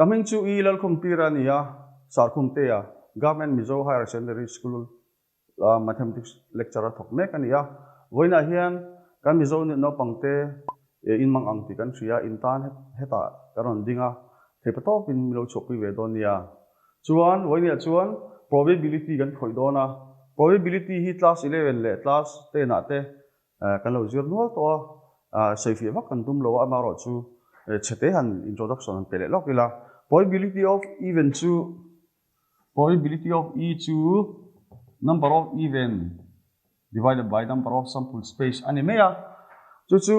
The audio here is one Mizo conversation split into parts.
Ka hming chu I Lalkhumtira a ni a, Sarkhumtea, Government Mizo Higher Secondary School a Mathematics lecturer thawk mek a ni a. Vawiinah hian kan Mizo naupangte inmang ang tih kan hria, in tan hetah kan rawn ding a, theihpa tawpin min lo chhuahpui ve dawn nia. Chuan vawiinah chuan probability kan khawih dawn a, probability hi class 11 leh class 10 ah te Kan lo zir nual tawh a, sawifiah vak kan tum lo a, amaherawh chu chhete han introduction han pe leh lawk ila. Probability of event chu Probability of E chu number of event divided by number of sample space a ni mai a. Chu chu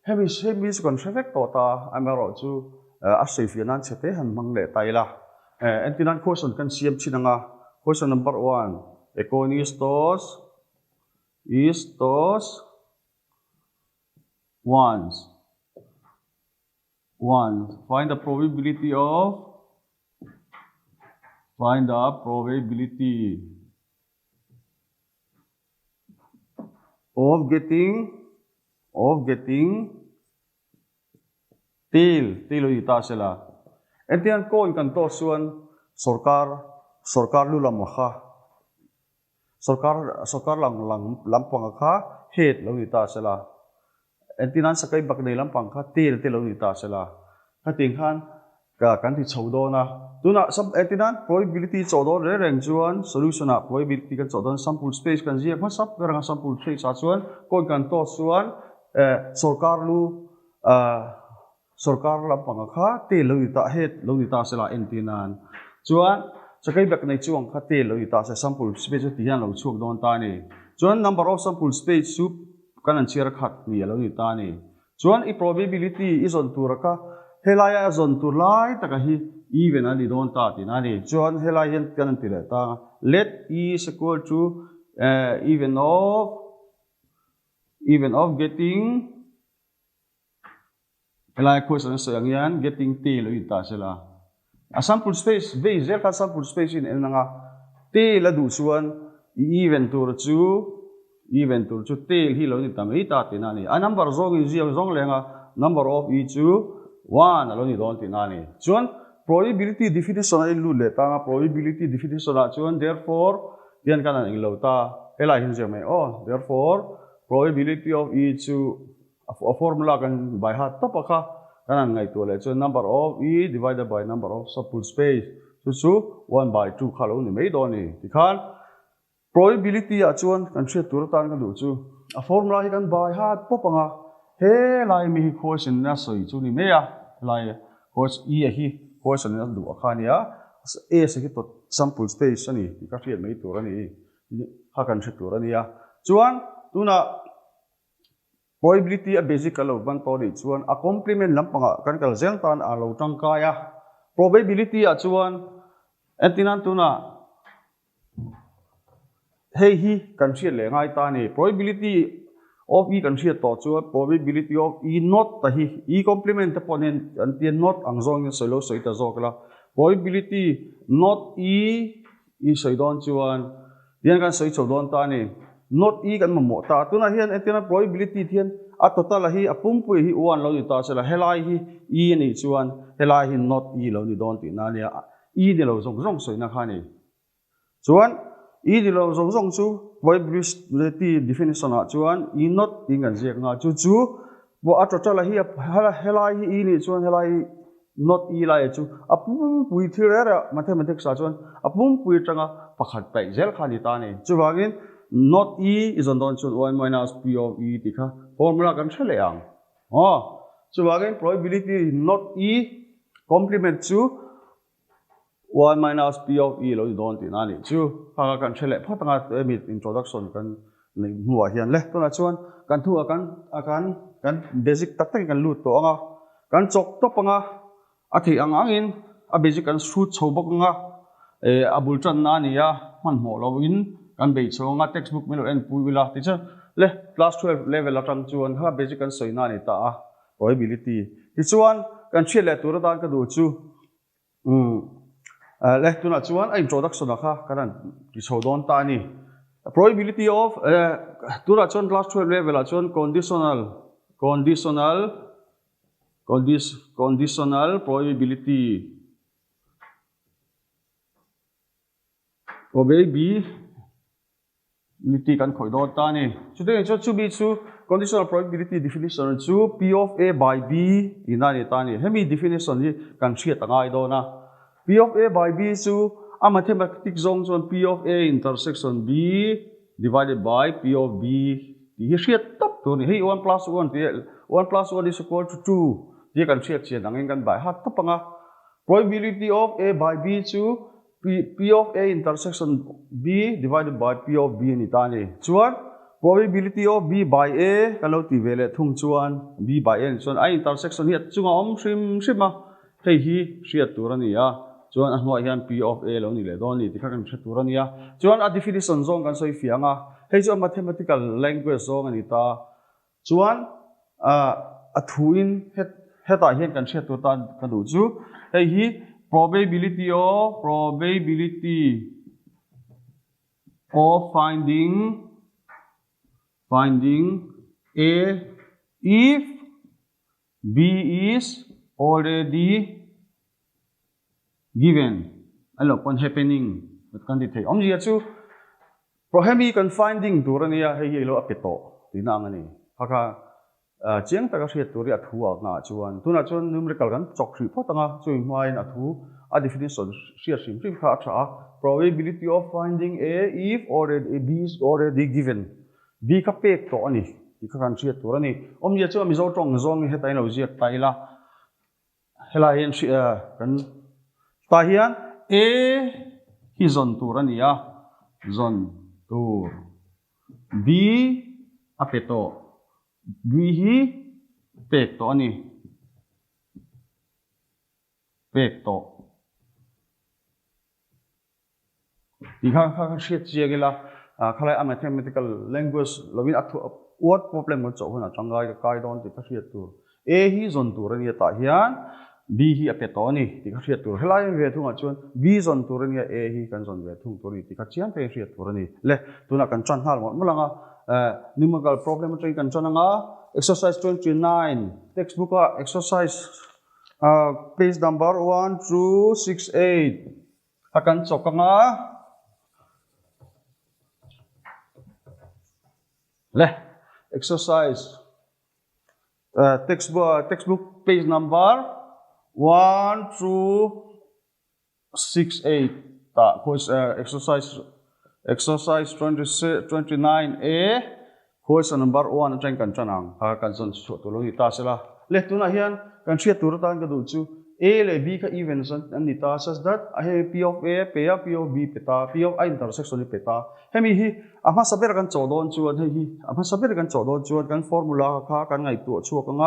hemi hemi chu kan hre vek tawh ta, amaherawh chu a sawifiah nan chhete han hmang leh ta ila. Entirnan question kan siam thin ang a, question number one, a coin is tossed is tossed once once find the probability of find the probability of getting of getting tail tail a ni ta sela engtiang coin kan toss chuan sorkar sorkar lu lam a kha Sorkar sorkar lang lang lampanga kha head lo ni ta sela, entirnan sakai bak nei lampang kha tail te lo ni ta sela, khatiang khan ka kan ti chho dawn a. Tunah sam entirnan probability chawh dawn reng reng chuan solution ah probability kan chawh dawn sample space kan ziak hmasa ber anga sample space ah chuan coin kan toss chuan eh sorkar lu ah Sorkar lampanga kha tail lo ni ta head lo ni ta sela entirnan chuan sakei bag nei chuang kha tail lo ni ta se sample space chu ti hian lo chhuak dawn ta a ni. Chuan number of sample space chu kan an chhiar khat ni a lo ni ta a ni. Chuan i probability i zawn tura kha helaia a zawn tur lai taka hi even a ni dawn ta tihna a ni. Chuan helai hian kan an ti leh ta let e is equal to even of even of getting Helai question a sawi ang hian getting tail a in ta sela. A sample space vei zel khan sample space in en anga tail a duh chuan i even tur chu even tur chu tail hi lo ni ta mai ta tihna a ni. A number zawng in ziak zawng leng a number of e chu one a lo ni dawn tihna a ni. Chuan probability definition a in lut leh tang a probability definition ah chuan therefore tian kan han englo ta helai hian ziak mai aw therefore probability of e chu A formula kan by heart tawp a kha kan han ngaihtuah leh chuan number of e divided by number of sample space chu chu 1/2 kha lo ni mai dawn a ni. Tikhan probability ah chuan kan hriat tur atan ka duh chu a formula hi kan by heart pawp ang a, helai mi hi question a sawi chu ni mai a, helai e a hi question a duh a kha a nia, s hi sample space a ni tih kha hriat mai tur a ni, kha kan hre tur a nia. Chuan tunah. Probability a basic a lo ban tawh nih chuan a complement lampangah kan kal zel tan a lo tangkai a. Probability ah chuan entirnan tunah hei hi kan hriat leh ngai ta a ni. Probability of E kan hriat tawh chuan probability of E not ta hi E complement te pawh nen an tia not ang zawngin sawi lo sawi ta zawk ila. Probability not E I sawi dawn chuan tihian kan sawi chho dawn ta a ni. Note i kan mamawh ta a, tunah hian entirna probability hian a total a hi a pumpui hi one lo ni ta sela helai hi i a nih chuan helai hi note i lo ni dawn tihna a nia. I ni lo zawng zawng sawina kha a ni. Chuan i ni lo zawng zawng chu probability definition ah chuan i note tiin kan ziak anga chu chu a total a hi helai hi i nih chuan helai hi Not i laia chu a pumpui thil reng reng mathematics ah chuan a pumpui atanga pakhat paih zel kha a ni ta a ni. Chuvangin not i i zawn dawn chuan y minus p of e tih kha formula kan hre leh ang. Aw, chuvangin probability not i complement chu y minus p of e lo ni dawn tihna a nih chu. Kha kha kan hre leh phawt anga hemi introduction kan neih hnuah hian le tunah chuan kan thu ah kan a kan kan basic tak takin kan lut tawh ang a, kan chawk tawp ang a, a theih ang angin a basic kan hrut chho bawk ang a, eh a bul tanna a ni a, hmanhmawh loin kan bei chho ang a, textbook min lo en pui ila tichuan le class 12 level atang chuan kha basic kan sawina a ni ta a, probability tichuan kan hriat leh tur atan ka duh chu. Umm le tunah chuan a introduction ah kha kan han ti chho dawn ta a ni. Probability of tunah chuan class 12 level ah chuan conditional conditional conditional probability. Probability kan khawih dawn ta a ni. Chutiang chuan chumi chu conditional probability definition chu P of A by B tihna a ni ta a ni. Hemi definition hi kan hriat a ngai dawn a. P of A by B chu a mathematic zawng chuan P of A intersection B divided by P of B tih hi hriat tawp tur a ni. Hei one plus one tih one plus one is equal to two tih kan hriat chian angin kan bai hat tawp ang a. Probability of A by B chu P of A intersection B divided by P of B a ni ta a ni. Chuan probability of B by A kan lo tih ve leh thung chuan B by A ni chuan a intersection hi a chunga awm hrim hrim a, hei hi hriat tur a ni a, chuan a hnuaiah hian P of A lo ni leh dawn a ni tih kha kan hre tur a ni a. Chuan a definition zawng kan sawi fiah ang a, hei chu a mathematical language zawng a ni ta. Chuan a thuin hetah hian kan hriat tur tan ka duh chu hei hi probability of probability of finding finding A if B is already given a lo pawn happening kan ti thei. Awmzia chu Prohemi kan finding tur a nia, hei hi ilo a pe tawh tihna ang a ni. Kha kha chiang taka hriat tur hi a thu ah nghah chuan tunah chuan numerical kan chawk hrih phawt ang a, chumi hmain a thu a definition hriat hrim hrim kha a tha a, probability of finding A if already B is already given, B kha pek tawh a ni tih kha kan hriat tur a ni. Awmzia chu a Mizo tawng zawngin heta in lo ziak ta ila. Helai hian kan tah hian A hi zawn tur a ni a, zawn tur. B a pe tawh, B hi pek tawh a ni, pek tawh. Tih kha kha hriat chiang ila, khalai a mathematical language lovin a thu word problem kan chawh hunah tangkai ka kai dawn tih kha hriat tur. A hi zawn tur a nia tah hian B hi a pe tawh a ni tih kha hriat tur. Helai ve thungah chuan B zawn tur a nia A hi kan zawn ve thung tur a ni tih kha chiang takin hriat tur a ni. Le tunah kan tan nghal mawlh mawlh ang a, numerical problem atangin kan tan ang a, exercise 29 textbook a exercise page number 1268 A kan chawk ang a. Le, exercise textbook textbook page number 1268 tah exercise exercise 29A question number 1 atang kan tan ang kha kan zawn chhuah tur lo ni ta sela. Le tunah hian kan hriat tur atan ka duh chu A leh B kha events an ni ta such that a hei P of A pe a P of B pe ta P of A intersection hi pe ta. Hemi hi a hmasa ber kan chawh dawn chuan hei hi a hmasa ber kan chawh dawn chuan kan formula kha kan ngaihtuah chhuak ang a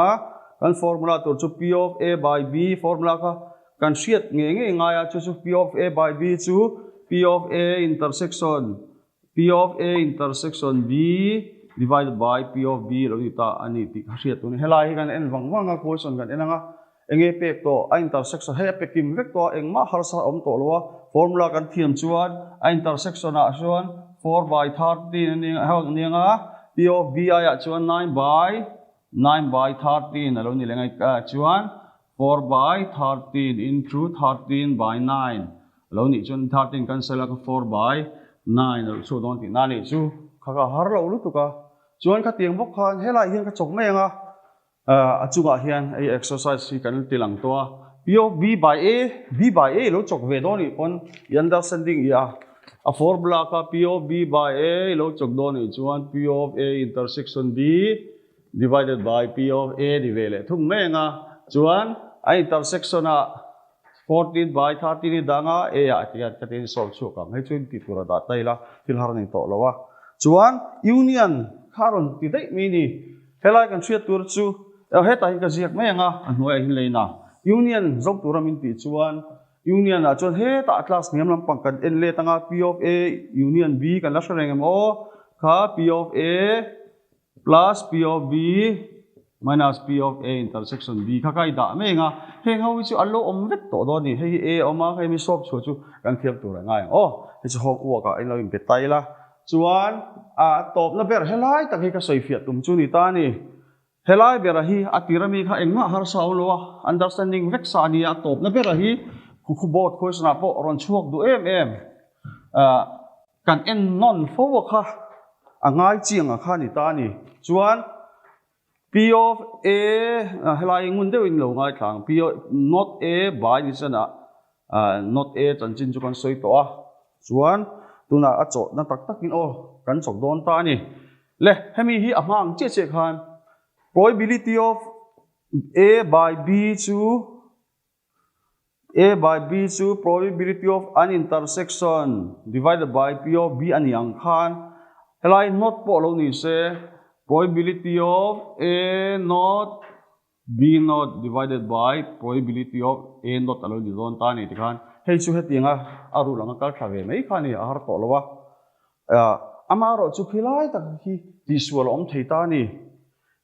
kan formula tur chu P of A by B formula kha kan hriat ngei ngei ngai a chu chu P of A by B chu P of A intersection P of A intersection B divided by P of B lo ni ta a ni tih kha hriat tur a ni. Helai hi kan en vang vang a, question kan en ang a, enge pek tawh a intersection hei a pe kim vek tawh a, engmah harsa a awm tawh lo a, formula kan thiam chuan a intersection ah chuan 4 by 13 a ni ang a, P of B aiah chuan 9 by 9 by 13 a lo ni leh ang a, chuan 4 by 13 into 13 by 9 a lo nih chuan 13 kan sel a ka 4 by 9 a lo chhuak dawn tihna a nih chu. Kha ka har lo lutuk a, chuan khatiang bawk khan helaiah hian ka chawk mai ang a, a chungah hian hei exercise hi kan ti lang tawh a, P of B by A, B by A i lo chawk ve dawn nih pawn i understanding i a, a formula kha P of B by A i lo chawk dawn nih chuan P of A intersection B divided by P of A ni ve leh thung mai ang a, chuan a intersection ah 14 by 13 hi dang a, A ah ti hian ka tin solve chhuak ang, hei chu in tih tur a dah ta ila thil har a ni tawh lo a, chuan union kha a rawn ti daih mai ni, helai kan hriat tur chu hetah hian ka ziak mai ang a, a hnuaiah hian lein a, union zawk tura min tih chuan union ah chuan hetah class hniam lampang kan en let ang a, P of A union B kan la hre reng em aw, kha P of A Plus P of B minus P of A intersection B kha kai dah mai ang a, heng ho hi chu an lo awm vek tawh dawn a ni, hei hi A a awm a, hei mi sawp chhuah chu kan thiam tur a ngai ang aw, hei chu home work ah in lo inpe ta ila, chuan a tawpna ber helai tak hi ka sawi fiah tum chu ni ta a ni, helai bera hi a tir ami kha engmah harsa a awm lo a, understanding vek sa a ni a, a tawpna bera hi khu board question ah pawh rawn chhuak duh em em. Kan en nawn fo a kha a ngai chiang a kha ni ta a ni. Chuan P of A helai ngun deuhin lo ngaithla ang. P of not A by ni chuan ah not A chanchin chu kan sawi tawh a. Chuan tunah a chawhna tak takin aw kan chawk dawn ta a ni. Le hemi hi a hma ang chiah chiah khan probability of A by B chu A by B chu probability of an intersection divided by P of B a ni ang khan helai not pawh lo ni se probability of A not B not divided by probability of A not a lo ni dawn ta a ni tikhan hei chu hetianga a rul anga kal thla ve mai kha a ni a har tawh lo a amaherawh chu khilai tak hi tihsual a awm thei ta a ni.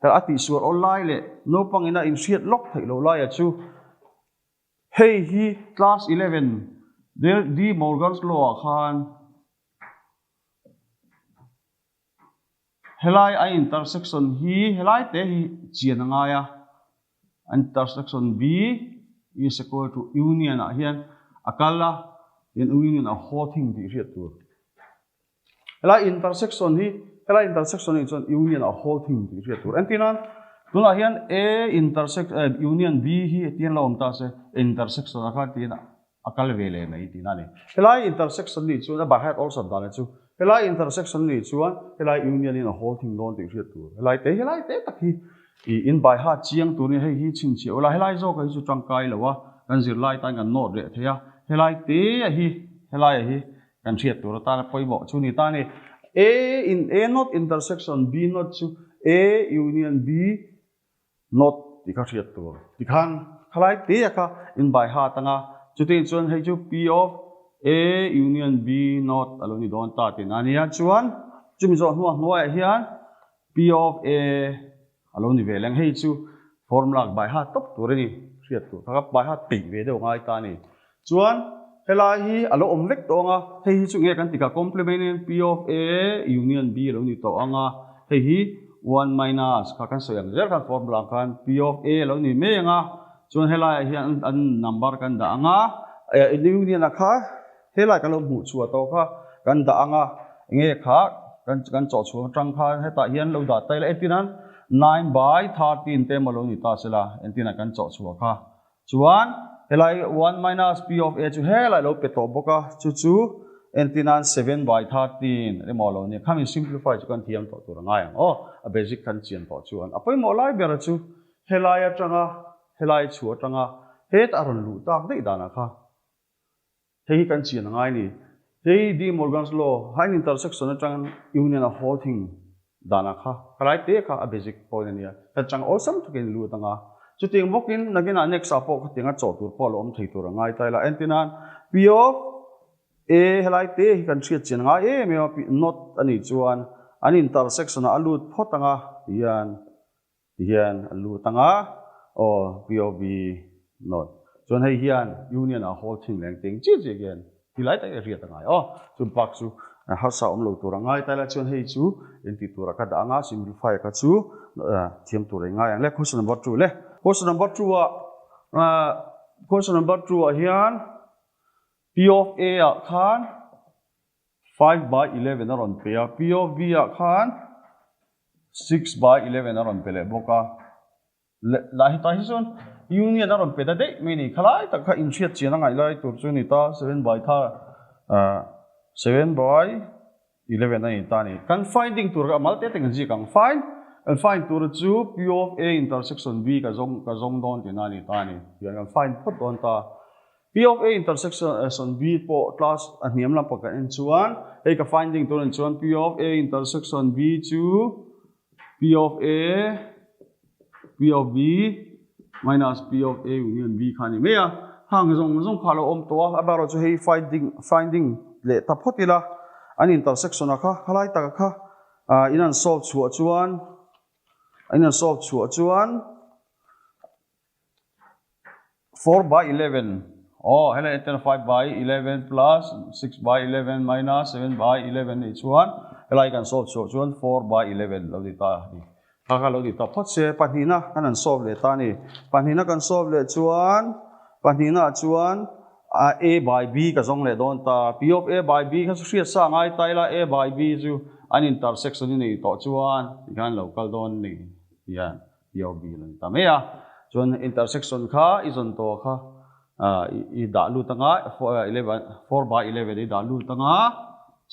Hel a tihsual awl lai leh naupangin a inhriat lawk theih loh laia chu hei hi class 11 De Morgan's Law ah khan helai a intersection hi helai te hi chian a ngai a, intersection B is equal to union ah hian a kal a, tian union a haw thing tih hriat tur. Helai intersection hi, helai intersection hi chuan union a whole thing tih hriat tur. Entir nan, tunah hian A intersect eh, union B hi tiin la awm ta se, intersection a kha tiin a kal ve leh mai tihna a ni. Helai intersection nih chuan a by heart awlsam dan chu, helai intersection nih chuan helai union in a whole thing dawn tih hriat tur. Helai te, helai te tak hi i in by heart chiang tur ni, hei hi chhinchhiah ula, helai zawk hi chu tangkai lo a, kan zirlai tan kan note reh thei a, helai te a hi, helai a hi Kan hriat tur atana pawimawh chu ni ta a ni. A in A not intersection B not chu A union B not tih kha hriat tur. Tikhan khalai te a kha in by heart anga chutiang chuan hei chu P of A union B not a lo ni dawn ta tih na nia. Chuan chumi zawh hnuah hnuaiah hian P of A a lo ni ve leng. Hei chu formula by heart tawp tur a ni, hriat tur kha by heart peih ve deuh ngai ta a ni. Chuan helai hi a lo awm vek tawh ang a, hei hi chu nge kan ti kha complement in P of A union B a lo ni tawh ang a, hei hi one minus kha kan sawi ang zel khan formula ang khan P of A a lo ni mai ang a, chuan helaiah hian an number kan dah ang a, union a kha Helai kan lo hmuh chhuah tawh kha kan dah ang a, enge kha kan kan chawh chhuah atang khan hetah hian lo dah ta ila entirnan 9 by 13 te emaw lo ni ta sela entirnan kan chawh chhuah kha chuan helai 1 minus p of a chu helai lo pe tawh bawk a chu chu entirnan 7 by 13 emaw lo ni khami simplify chu kan thiam tawh tur a ngai ang aw a basic kan chian tawh chuan a pawimawh lai ber chu helai atanga helai chhuah atanga hetah a rawn luh tak daih danah kha Hei hi kan chian a ngai ni. Hei De Morgan's Law, High Intersection atang Union a whole thing danah kha khalai te kha a basic point a nia. Kan chang awlsam takin lut anga. Chutiang bawkin nakinah next ah pawh khatianga chawh tur pawh a lo awm thei tur a ngai ta ila. Entirnan P of A helai te hi kan hriat chian a ngai em em a, not a nih chuan an intersection ah a lut phawt anga tihian Ti hian a lut ang a, aw POV note. Chuan hei hian Union ah whole thing leng ting chiah chiah hian ti lai tak hi a hriat a ngai aw. Chu bak chu harsa awm lo tur a ngai ta ila chuan hei chu engti tura ka dah ang a, simplify kha chu thiam tur a ingai ang le. Question number 2 le. Question number 2 ah question number 2 ah hian P of A ah khan 5 by 11 a rawn pe a, P of B ah khan 6 by 11 a rawn pe leh bawk a. Lah hetah hi chuan union a rawn pe ta daih mai a ni. Khalai tak kha inhriat chian a ngaih lai tur chu a ni ta, 7 by tha 7 by 11 a ni ta a ni. Kan finding tur kha a mal te te kan ziak ang. Find, kan find tur chu P of A intersection B ka zawng ka zawng dawn tihna a ni ta a ni. Tihian kan find phawt dawn ta. P of A intersection B pawh class a hniam lampang kan en chuan hei ka finding tur en chuan P of A intersection B chu P of A P of B minus P of A union B kha a ni mai a, hang zawng zawng kha a lo awm tawh a, amaherawh chu hei finding finding leh ta phawt ila an intersection a kha khalai taka kha in an solve chhuah chuan in an solve chhuah chuan 4 by 11 aw helai entirna 5 by 11 plus 6 by 11 minus 7 by 11 nih chuan helai kan solve chhuah chuan 4 by 11 lo ni ta a ni. Kha kha lo ni ta phawt se pahnihna kan han solve leh ta a ni. Pahnihna kan solve leh chuan pahnihna ah chuan. A by B ka zawng leh dawn ta. P of A by B kha chu hriat sa ngai ta ila A by B chu an intersection i nei tawh chuan tikhan lo kal dawn ni hian P of B lo ni ta mai a. Chuan intersection kha i zawn tawh kha i dah lut anga 4 by 11 i dah lut anga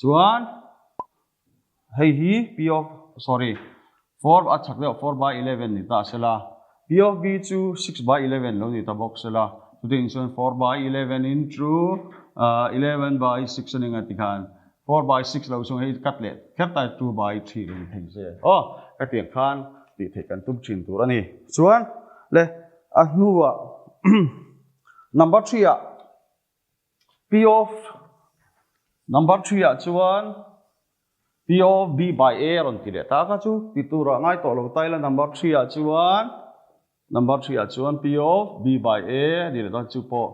chuan Hei hi P of, sorry, 4 a chak deuh 4 by 11 ni ta sela, P of B chu 6 by 11 lo ni ta bawk sela, chutiang chuan 4 by 11 into 11 by 6 a ni nga tikhan 4 by 6 lo chung hei cut leh kher ta 2 by 3 lo ni thei se aw ka tiang khan tih theih kan tum thin tur a ni. Chuan le a hnuah number 3 ah P of number 3 ah chuan P of B by A a rawn ti leh ta kha chu ti turah ngai tawh lo ta ila number 3 ah chuan number 3 ah chuan P of B by A a ni leh dawn chu pawh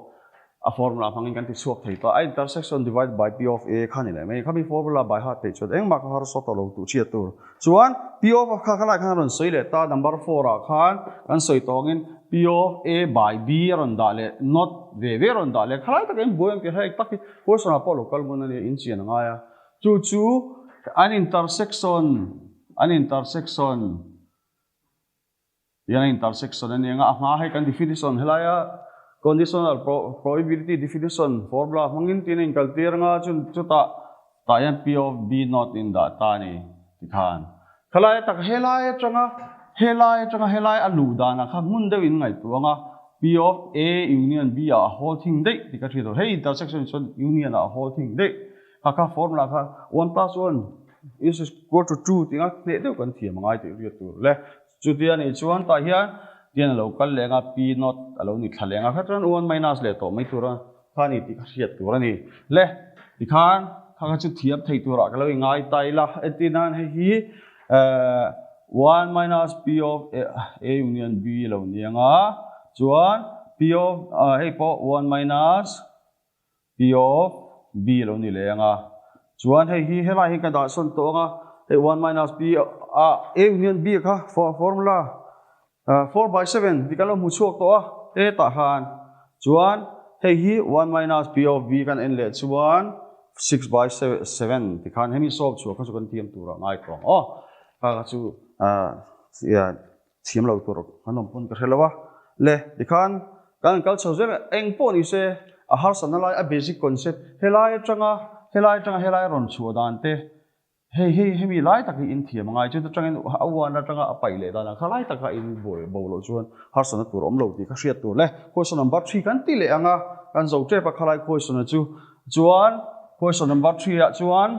a formula hmangin kan ti chhuak thei tawh a intersection divided by P of A kha ni leh mai khami formula by heart theih chuan engmah kha harsa tawh lo tuh chhiat tur Chuan P of kha khalai khan a rawn sawi leh ta, number 4 ah khan kan sawi tawngin P of A by B a rawn dah leh not ve ve a rawn dah leh khalai taka in buai ang tih hre tak hi question ah pawh lo kal ngun a nia, in chian a ngai a. Chu chu an intersection, an intersection. Tiang a intersection a nia a hma hei kan definition helaia conditional probability definition formula hmangin tin a inkaltir anga chun chutah tah hian P of B naught in dah ta a ni tikhan khalai tak helai atanga helai atanga helai a luh danah kha hmun deuh in ngaihtuah anga P of A union B ah a hawl thing daih tih ka hriat tur hei intersection chuan union ah a hawl thing daih kha kha formula kha one plus one is equal to 2 tih anga hneh deuh kan thiam angai tih hriat tur le. Chuti a nih chuan tah hian tian a lo kal leng a, P naught a lo ni thla leng a, kha chuan 1 minus leh tawh mai tur a kha a ni tih kha hriat tur a ni. Le, tikhan kha kha chu thiam thei turah ka lo i ngai ta ila, entir nan hei hi 1 minus P of A union B a lo ni ang a, chuan P of hei pawh 1 minus P of B a lo ni leh ang a, chuan hei hi helai hi ka dah sawn tawh ang a, hei 1 minus P a A union B kha formula 4 by 7 tih kan lo hmu chhuak tawh a, hetah khan chuan hei hi 1 minus P of B kan en leh chuan 6 by 7 tikhan hemi solve chhuah kha chu kan thiam turah ngai tawh ang aw, kha kha chu Thiam lo tur an awm pawn ka hre lo a, le tikhan kan han kal chho zel a, eng pawh ni se a harsatna lai a basic concept helai atanga helai atanga helai a rawn chhuah dan te hei hei hemi lai tak hi in thiam a ngai chu atangin a uan atanga a paih leh dan ang kha lai taka in buai bo loh chuan harsatna tur a awm lo tih kha hriat tur le question number 3 kan ti leh ang a kan zo tep a khalai question a chu chuan question number 3 ah chuan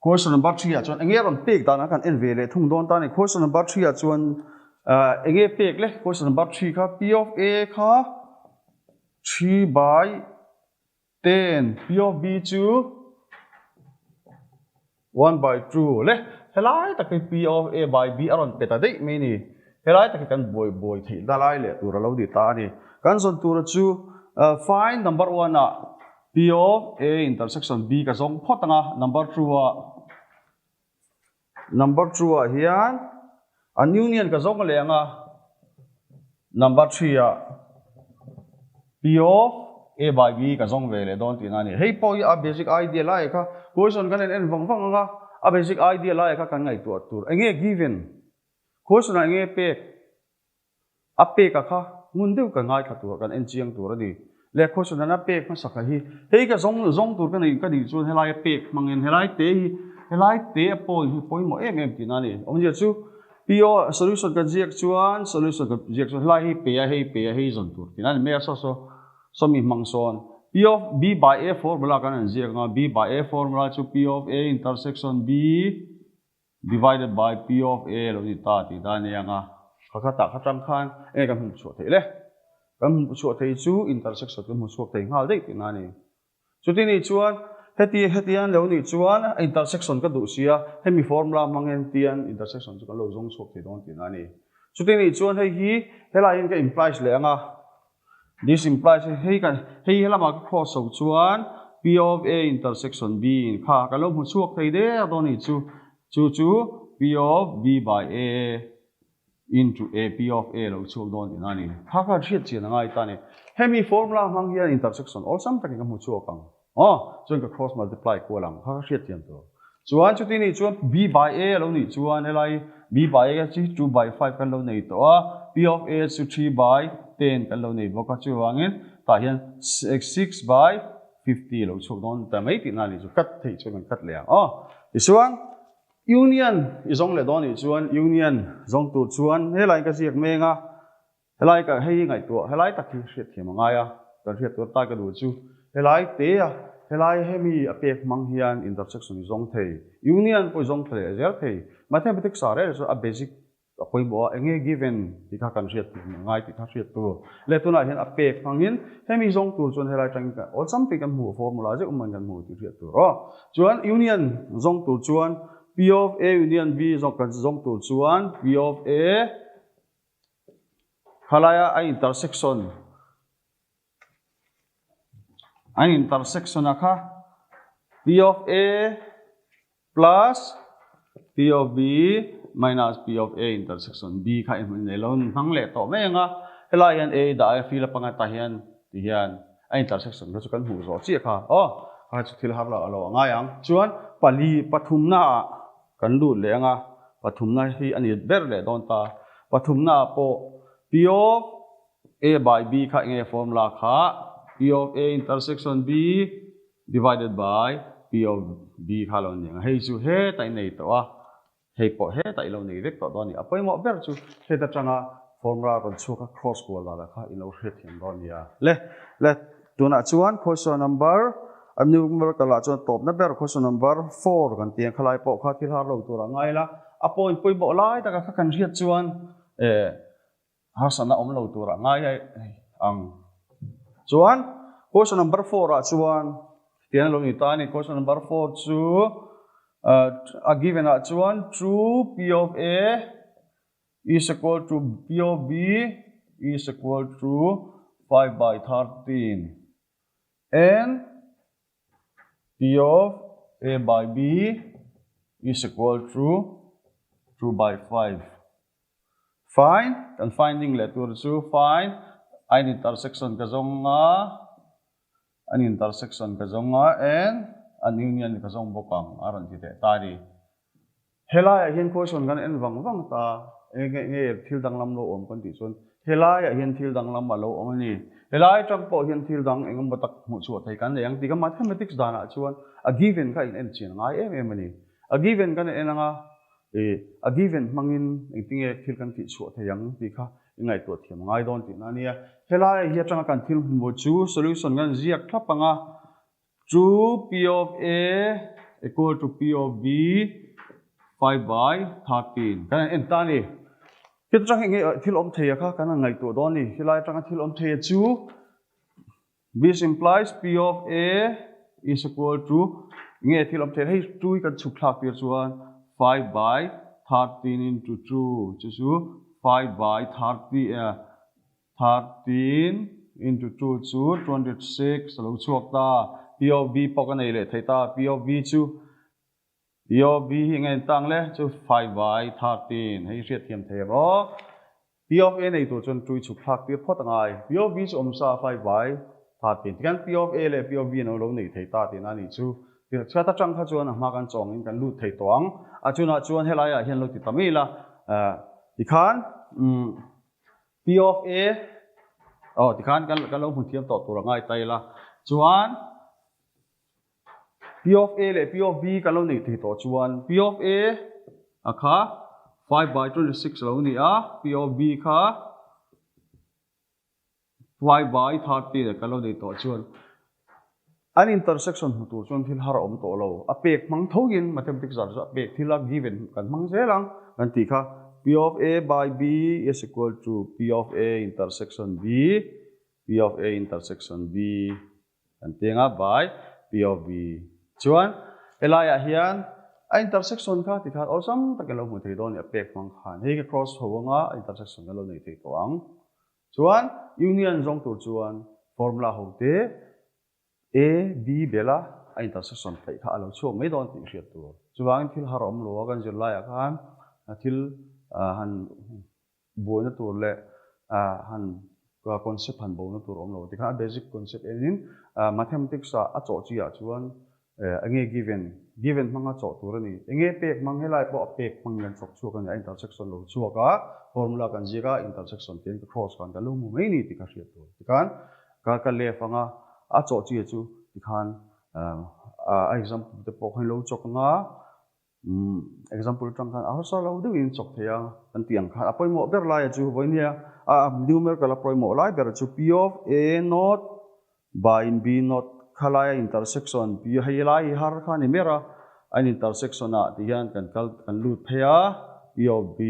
Question number 3 ah chuan enge rawn pek dan a kan en ve leh thung dawn ta a ni. Question number 3 ah chuan enge pek le? Question number 3 kha P of A kha 3 by 10, P of B chu 1 by 2 le. Helai tak hi P of A by B a rawn pe ta daih mai a ni. Helai tak hi kan buai buai theih na lai leh tur a lo ni ta a ni. Kan zawn tura chu find number 1 ah P of A intersection B ka zawng phawt ang a, number 2 ah number 2 ah hian an union ka zawng leh ang a, number 3 ah P of A by B ka zawng ve leh dawn tihna a ni. Hei pawh hi a basic idea lai kha question kan en en vang vang ang a, a basic idea lai kha kan ngaihtuah tur. Enge given? Question ah enge pek? A pek a kha ngun deuh ka ngaithla tur kan en chiang tur a ni. Lehkhaw chuan a pek hmasa kha hi hei ka zawng zawng tur ka nei ka nih chuan helai a pek hmangin helai te hi helai te a point hi pawimawh em em tihna a ni. Awmzia chu PO solution kan ziak chuan solution kan ziak chuan helai hi pe a hei pe a hei zawn tur tihna a ni mai a saw saw sawmi hmang sawn P of B by A formula kan han ziak ang a B by A formula chu P of A intersection B Divided by P of A lo ni ta tih dan a eng a, kha kha tah kha tang khan enge kan hmuh chhuah theih le? Kan hmuh chhuah thei chu intersection kan hmu chhuak thei nghal daih tihna a ni. Chuti nih chuan heti hetian lo nih chuan intersection ka duh sia, hemi formula hmang hian tian intersection chu kan lo zawng chhuak thei dawn tihna a ni. Chuti nih chuan hei hi helai hian ka implies leh ang a, This implies hei kan hei helamah ka cross ho chuan P of A intersection B in kha kan lo hmu chhuak thei der dawn a ni chu chu chu P of B by A Into A, P of A lo chhuak dawn tihna a ni. Kha kha hriat chian a ngai ta a ni. Hemi formula hmang hian intersection awlsam takin ka hmu chhuak ang. Aw, chuan ka cross multiply kual ang. Kha kha hriat thiam tur. Chuan chuti nih chuan B by A a lo nih chuan helai B by A chu 2 by 5 kan lo nei tawh a, P of A chu 3 by 10 kan lo nei bawk a, chuvangin tah hian 6 by 50 a lo chhuak dawn ta mai tihna a ni chu. Cut theih chuan kan cut leh ang. Aw, tichuan Union i zawng leh dawn nih chuan Union zawng tur chuan helai ka ziak meng a, helai ka hei ngaihtuah helai tak hi hriat thiam a ngai a, kan hriat tur ata ka duh chu helai te a, helai hemi a pek hmang hian intersection i zawng thei, Union pawh i zawng thla leh zel thei. Mathematics ah reng chu a basic A pawimawh a, enge given tih kha kan hriat tur ngai tih kha hriat tur. Leh tunah hian a pek hmangin hemi zawng tur chuan helai atangin kan awlsam tih kan hmu formula zeuh awm kan hmu tih hriat tur aw. Chuan union zawng tur chuan P of A union B zawng kan zawng tur chuan P of A khalaia a intersection an intersection a kha P of A plus P of B minus P of A intersection B kha in nei lo hmang leh tawh mai ang a, helai hian A dah a field a panga tah hian ti hian a intersection kha chu kan hmuh zawh chiah kha aw kha chu thil har lo a lo a ngai ang. Chuan pali pathumna ah kan lut leh ang a, pathumna hi a ni ber leh dawn ta, pathumna ah pawh P of A by B kha enge formula kha P of A intersection B divided by P of B kha lo ni ang a, hei chu heta i nei tawh a, hei pawh heta i lo nei vek tawh dawn a ni. A pawimawh ber chu heta tanga formula rawn chhuak a cross kual dan ah kha i lo hriatthiam dawn a nia. Le, le, tunah chuan question number, a numerical ah chuan tawpna ber question number 4 kan ti ang khalai pawh kha thil har lo tur a ngai la, a point pawimawh lai taka kha kan hriat chuan eh, Harsatna awm lo turah ngai ang. Chuan question number 4 ah chuan tian a lo ni ta a ni. Question number 4 chu a given ah chuan 2 P of A is equal to P of B is equal to 5 by 13 and P of A by B is equal to 2 by 5. Find, kan finding leh tur chu find, an intersection ka zawng a, an intersection ka zawng a and an union ka zawng bawk ang a rawn ti teh ta a ni. Helaiah hian question kan en vang vang ta, eng nge nge thil danglam lo awm kan tih chuan helaiah hian thil danglam a lo awm a ni. Helai atang pawh hian thil dang eng emaw tak hmuh chhuah thei kan nei ang tih ka mathematics danah chuan a given kha in en chian ngai em em a ni. A given kan en ang a, I a given hmangin engtinge thil kan tih chhuah thei ang tih kha i ngaihtuah thiam a ngai dawn tihna a nia. Helai hi atanga kan thil hmu chu solution kan ziak thlap ang a, chu P of A equal to P of B 5 by 13 kan han en ta a ni. Heta atang hi enge thil awm thei a kha kan han ngaihtuah dawn a ni. Helai atanga thil awm thei a chu This implies P of A is equal to nge thil awm thei hei 2 hi kan chhuk thlak tir chuan 5 by 13 into 2 chu chu 5 by 30 13 into 2 chu 26 a lo chhuak ta. P of B pawh ka nei leh thei ta. P of B chu P of B hi enge tang le chu 5 by 13 hei hriat thiam thei ang aw. P of A nei tur chuan tui chhuk thlak tir phawt a ngai. P of B chu awm sa 5 by 13 tikhian P of A leh P of B an lo nei thei ta tihna a nih chu. Chhiat atang kha chuan a hma kan chawngin kan lut thei tawh ang. A chunah chuan helai ah hian lo ti ta mai ila tikhan P of A aw tikhan kan lo hmu thiam tawh tur a ngai ta ila chuan P of A leh P of B kan lo neih thei tawh chuan P of A a kha 5 by 26 lo ni a, P of B kha 5 by 30 kan lo neih tawh chuan an intersection hmu tur chuan thil har a awm tawh lo. A pek hmang thoin mathematics zar chu a pek thil a given kan hmang zel ang kan tih kha P of A by B is equal to P of A intersection B, P of A intersection B Kan ti anga by P of B. Chuan helaiah hian a intersection kha tikhan awlsam takin lo hmu thei dawn a ni a pek hmang khan. Hei ka cross ho anga a intersection kan lo nei thei tawh ang. Chuan union zawng tur chuan formula ho te A, B bela a intersection theih kha a lo chhuak mai dawn tih hriat tur. Chuvangin thil har awm lo a kan zirlaiah khan thil han. Buaina tur leh han concept han bona tur awm lo tikhan a basic concept enin mathematics ah a chawh chi ah chuan enge given, given hmanga chawh tur a ni. Enge pek hmang helai pawh a pek hmang hian chawk chhuak a ni a, intersection lo chhuak a, formula kan ziak a, intersection tian ka cross khan kan lo hmu mai ni tih kha hriat tur. Tikhan ka ka left anga a chawh chi chu tikhan a example te pawh khan lo chawk anga Example atang khan a harsa lo deuhin chawk thei a kan tih ang khan a pawimawh ber laia chu vawinia a numerical a pawimawh lai ber chu P of A not by in B not kha laia intersection P hei lai hi har kha a ni mer a, a in intersection ah ti hian kan kal kan lut phei a P of B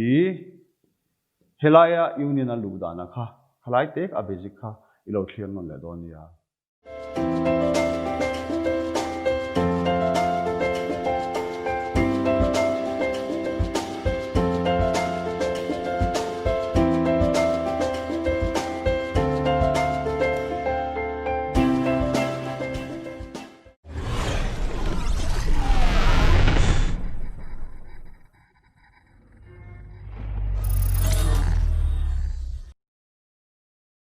helaia union a luh dan ang kha khalai tek a basic kha i lo thlir nawn leh dawn nia.